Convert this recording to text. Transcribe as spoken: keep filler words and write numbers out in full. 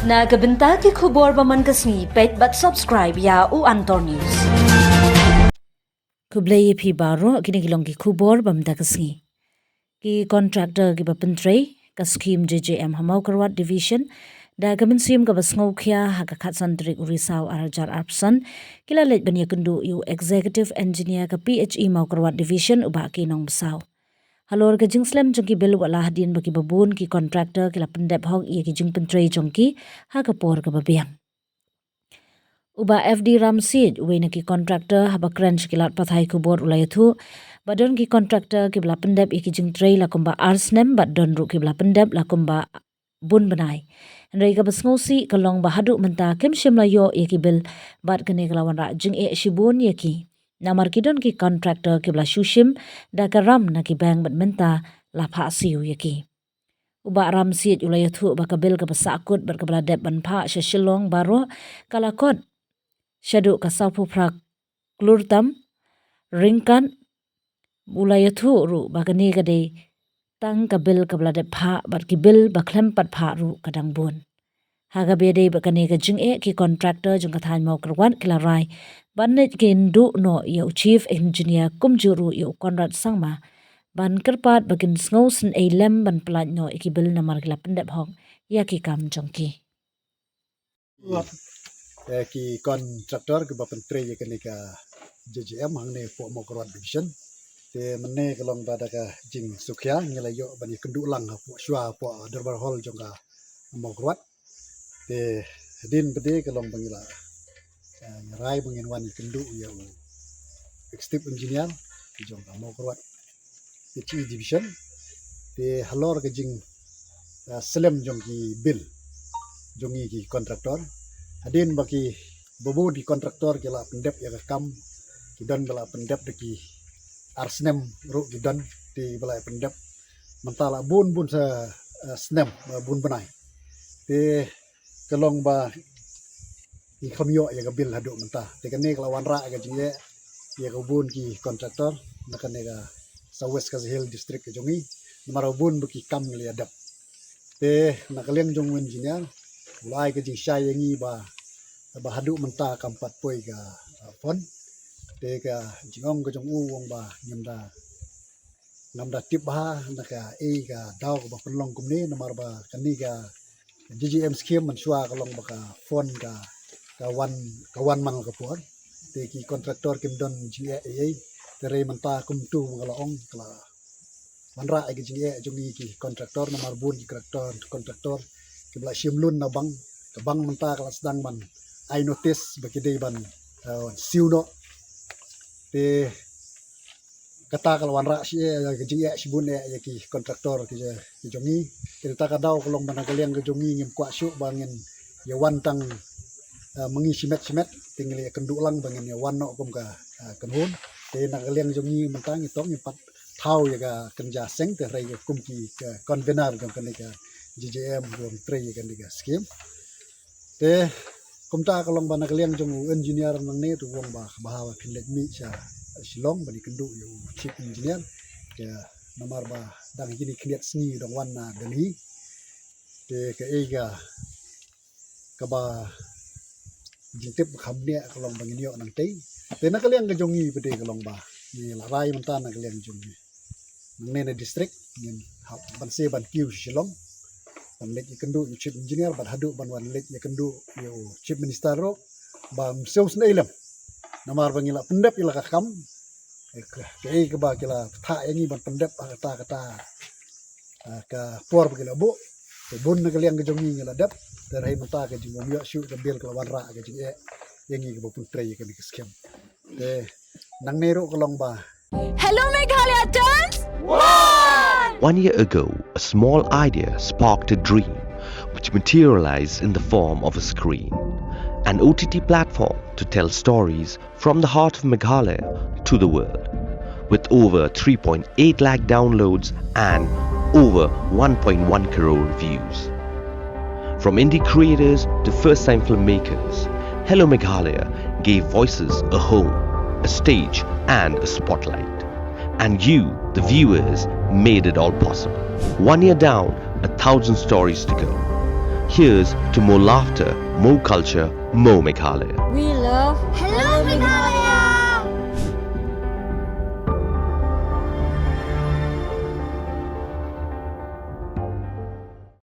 Na ka bynta ki khubor ba man ka sngi, peit bad subscribe ïa u Antor News. Khublei ïa phi baroh, kine ki long ki khubor ba mynta ka sngi. Ki contractor kiba pyntrei ka skhim J J M ha Mawkyrwat Division, da ka mynsiem kaba sngewkhia, ha ka khatsan tarik u Risaw arhajar arphew san, ki la leit ban ïakynduh ïa u Executive Engineer ka P H E Mawkyrwat Division, u Bah K Nongbsap. Halor ka jingslem jong ki bill, wat la hadien ba kiba bun ki contractor ki la pyndep hok ïa ki jingpyntrei jong ki ha ka por kaba biang. U Bah F D Ramsiej, uwei na ki contractor, haba kren sha ki lad pathai khubor, u la ïathuh ba don ki contractor kiba la pyndep ïa ki jingtrei la kumba ar snem, bad don ruh kiba la pyndep la kumba bun bnai. Hynrei kaba sngewsih ka long ba haduh mynta kim shym la ïoh ïa ki bill, bad kane ka la wanrah jingeh shibun ïa ki. Namar ki don ki contractor kiba la shu shim da ka ram na ki bank, bad mynta la phah siew ïa ki. U Bah Ramsiej u la ïathuh ba ka bill kaba sahkut bad kaba la dep ban phah sha Shillong baroh ka la kot shaduh ka sawphew phra klur tam ryngkat. U la ïathuh ruh ba kane ka dei tang ka bill kaba la dep phah, bad ki bill ba khlem pat phah ruh ka dang bun. Ha kaba ïadei bad kane ka jingeh, ki contractor jong ka thaiñ Mawkyrwat ki la rai ban leit ïakynduh noh ïa u Chief Engineer kumjuh ruh ïa u Conrad Sangma, ban kyrpad ba kin sngewsynei lem ban pyllait noh ïa ki bill, namar ki la pyndep hok ïa ki kam jong ki. Eh, ki contractor kiba pyntrei ïa kane ka J J M hangne hapoh Mawkyrwat Division. Te mynne ka long ba da ka jingsngewkhia ngi la ïoh ban ïakynduh lang hapoh, shuwa hapoh Durbar Hall jong ka Mawkyrwat. Te hadien pat de ka long ba ngi la, eh, ngi rai ba ngin wan ïakynduh ïa u Executive Engineer jong ka Mawkyrwat P H E Division. Te halor ka jing, eh, slem jong ki bill jong ngi ki contractor. Hadien ba kiba bun ki contractor ki la pyndep ïa ka kam, ki don ba la pyndep da ki ar snem ruh ki don, te ba la pyndep mynta la bun bun sa, eh, snem, eh, bun bnai. Te ka long ba ngi kham ïoh ïa ka bill haduh mynta. Te kane ka la wanrah ïa ka jingeh ïa ka bun ki contractor na kane ka South West Khasi Hills District ka jong ngi, namar ba bun ba ki kam ngi la ïa dep. Te na ka liang jong u engineer, u la ai ka jingshai ïa ngi ba, ba haduh mynta kam pat poi ka, uh, fund. Te ka jingong ka jong u u ong ba ngim da, ngam da tip bha na kaei ka daw kaba pynlong kumne, namar ba kane ka J J M scheme mynshuwa ka long ba ka fund ka, ka wan, ka wan man la ka por. Te ki contractor kim don jingeh ei ei. Te hynrei mynta kumtu ba nga la ong, ka la wanrah ïa ka jingeh jong ngi ki contractor, namar bun ki contractor, contractor kiba la shim loan na bank, ka bank mynta ka la sdang ban ai notice ba ki dei ban, eh, siew noh. Te kata ka la wanrah shi, eh, ka jingeh shibun eh ïa ki contractor ki, ki jong ngi. Te kata ka daw ka long ba na ka liang ka jong ngi ngim kwah shuh ba ngin ïa wan tang, eh, ma ngi shimet shimet, te ngi la ïakynduh lang ba ngin ïa wan noh kum ka, eh, kynhun. Te na ka liang jong ngi mynta ngi tong ngi pat thaw ïa ka kynja seng, te hynrei kum ki, ka convener jong kane ka J J M ruh trei ïa kane ka scheme. Te kumta ka long ba na ka liang jong u engineer nangne te u ong ba kaba bha ba phin leit mih sha Shillong ban ïakynduh ïa u chief engineer. Te namar ba dang kine khyndiat sngi u dang wan na Delhi. Te kaei ka, kaba jingtip ba kham bniah ka long ba ngin ïoh nangtei. Te na ka liang ka jong ngi pat de ka long ba ngi la rai mynta na ka liang jong ngi, nangne na district ngin hap ban sa ban kiew sha Shillong ban leit ïakynduh ïa u chief engineer, bad haduh ban wan leit ïakynduh ïa u chief minister ruh ba ym siew sngewsynei lem, namar ba ngi la pyndep ïa la ka kam. Kaei kaba ki la ktah ïa ngi ban pyndep ha kata kata, ah, ka por ba ki la buh. Te bun na ka liang ka jong ngi ngi la dep. Te hynrei mynta ka jingmut ïoh shuh ka bill ka la wanrah ka jingeh ïa ngi kiba pyntrei ïa kane ka scheme. Te nangne ruh ka long ba Hello Meghalaya turns one! One year ago, a small idea sparked a dream which materialized in the form of a screen, an O T T platform to tell stories from the heart of Meghalaya to the world, with over three point eight lakh downloads and over one point one crore views. From indie creators to first-time filmmakers, Hello Meghalaya gave voices a home, a stage, and a spotlight. And you, the viewers, made it all possible. One year down, a thousand stories to go. Here's to more laughter, more culture, more Meghalaya. We love Hello Meghalaya.